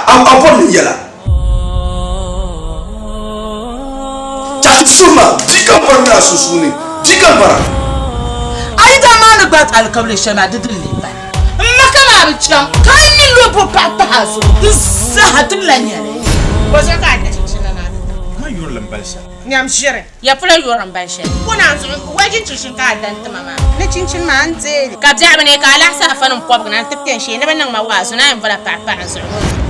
A bɔri ni yɛla. Chachi suhu maa, bia ka m bɔri mini a sunsuuni, bia ka m bɔra. A yi daa maani gbaai alikawule shɛli maa, di dini lee bala? M ma ka maa bi chaŋ, ka a mi lo bo paɣa pahi a zuɣu, di zaaha ti bi lan nya li. Bɔzuɣu ka a da chinchini na ni a ti ta? Ma yurili m-bali shɛli. Nyam ʒiri. Ya pula yuri m-bali shɛli. Ko naan zuɣu wedding chinchini ka a da n-ti ma maa. Ni chinchini maa n deei li. Ka biɛɣu bi neei ka alahi saafanim kɔbigi na nti kpe n-shee ni bɛ niŋ ma waazu ni a yɛn vola paɣa paɣa n zuɣu ŋɔ.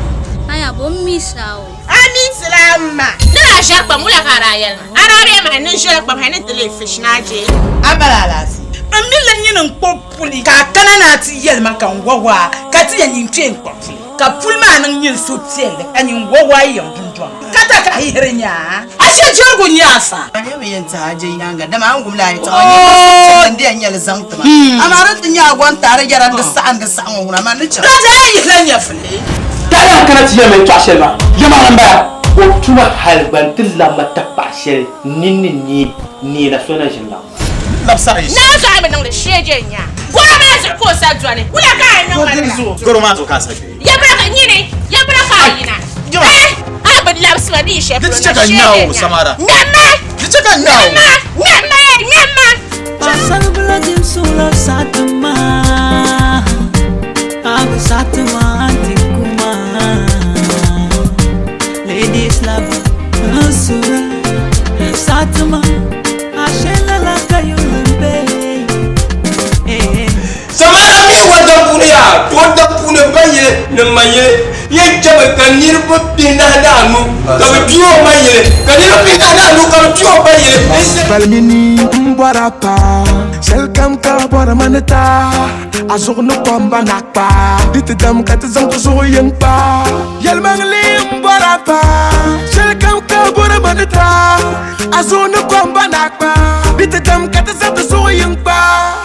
Aya bo m mi sa o. A mi ti la m ma. Ni daa ʒɛri kpam wula ka a daa yɛli ma? A daa bee ma ni n ʒɛla kpam hali ni n ti leei fish ni a je. A mali alaafee? M mi la nyini n-kpuɣi puli ka a kana ni a ti yɛli ma ka n wa waa ka ti yɛn nyin kpe n-kpuɣi puli. Ka puli maa niŋ nyin suhupiɛlli ka nyin wa waa yiŋ dundɔŋ ka ta ka hihiri nya a she jɛrigu nyɛ a fa. A mi bi yɛn ti a je yaaŋa dama a ni wum la a yɛtɔɣa nyɛ ka suhupiɛlli n-di yɛn nyɛli zaŋ ti ma. Amaa di ti nyɛ a gɔn taari yɛra n-di saɣi n-di saɣi ŋɔ ŋuna man ni chaŋ. Ka daa yihila nyɛvili. Taali kana ti yɛli ma yɛtɔɣa shɛli maa, yɛlimaŋli m-bala. O tuma hal gba nti labi ma tapaɣ shɛli nini ni neei neei la so na ʒini la. Naa zuɣu a bi niŋdi shee je n-nya. Gɔro maa zuɣu ka o sa dɔni. Wula ka a niŋ ma lala? Gɔro maa zuɣu ka a sa dɔni. Ya bira ka nyini, ya bira ka a yina. Eh, a bi labisi ma di yi shɛli polo na shee je n-nya. Ŋmɛmma! Ŋmɛmma! Ŋmɛmma! Ŋmɛmma! Paɣasaribila dimsuɣula saɣiti ma, a bi saɣiti ma a ni ti ku ma. Ladies love n suhura saɣiti ma. Samara mi wa dam puuni yaa, to dam puuni ba yili ni ma yili yɛn chɛmi ka niriba pihinahi ni anu ka bɛ kpi o ma yili, ka niriba pihinahi ni anu ka bɛ kpi o ba yili. Balimini m bɔra paa, shɛli kam ka a bɔri ma ni taa, a zuɣu ni kom ba na kpaa, di ti dam ka ti zaŋ ti zuɣu yin kpaa. Yɛlimaŋli m bɔra paa, shɛli kam ka a bɔri ma ni taa, A zuɣu ni kom ba na kpa, di ti dam ka ti zaŋ ti zuɣu yin kpa.